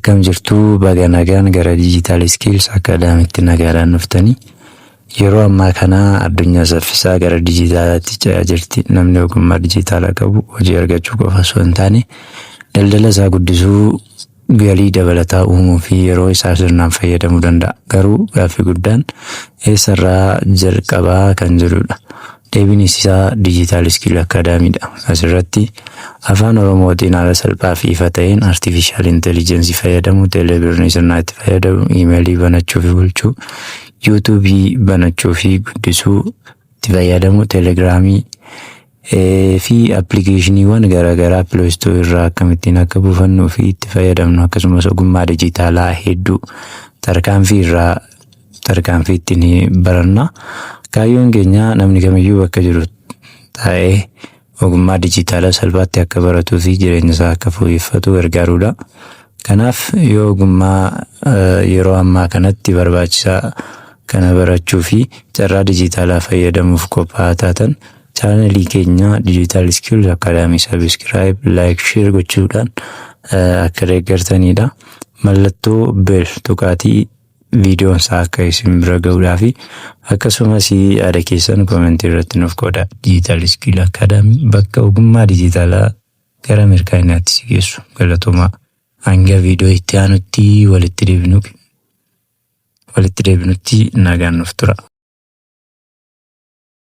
Akkam jirtuu? Baga nagaan gara Digital Skills Academytti nagaadhaan dhuftanii. Yeroo ammaa kana addunyaa saffisaa gara dijitaalaatti ce'aa jirti. Namni ogummaa dijitaalaa qabu hojii argachuu qofa osoo hin taane, daldala isaa guddisuu, galii dabalataa uumuu fi yeroo isaa sirnaan fayyadamuu danda'a. Garuu gaaffii guddaan eessarraa jalqabaa kan jedhudha. Deebiin isaa Digital Skill Academydha. Asirratti Afaan Oromootiin haala salphaa fi ifa ta'een artificial intelligence fayyadamuu, telebirrii sirnaa itti fayyadamu, iimeelii banachuu fi bulchuu, YouTubeii banachuu fi guddisuu itti fayyadamu, Telegramii fi appilikeeshiniiwwan garaagaraa Play Store irraa akkamittiin akka buufannuu fi itti fayyadamnu, akkasumas ogummaa dijitaalaa hedduu tarkaanfii irraa tarkaanfii ittiin baranna. Kaayyoon keenya namni kamiyyuu bakka jiru taa'ee ogummaa dijitaalaa salphaatti akka baratuu fi jireenya isaa akka fooyyeffatu gargaaruudha. Kanaaf yoo ogummaa yeroo ammaa kanatti barbaachisaa kana barachuu fi carraa dijitaalaa fayyadamuuf qophaa'aa taatan, chaanalii keenya Digital Skills Academy subscribe, like, share gochuudhaan akka deeggartanidha. Mallattoo bell tuqaatii viidiyoon isaa akka isin bira gahuudhaa fi akkasumas yaada keessan commentii irratti nuuf qooda. Digital Skill Academy, bakka ogummaa dijitaalaa gara milkaa'inaatti si geessu. Galatoomaa. Hanga viidiyoo itti aanutti walitti deebinutti nagaan nuuf tura.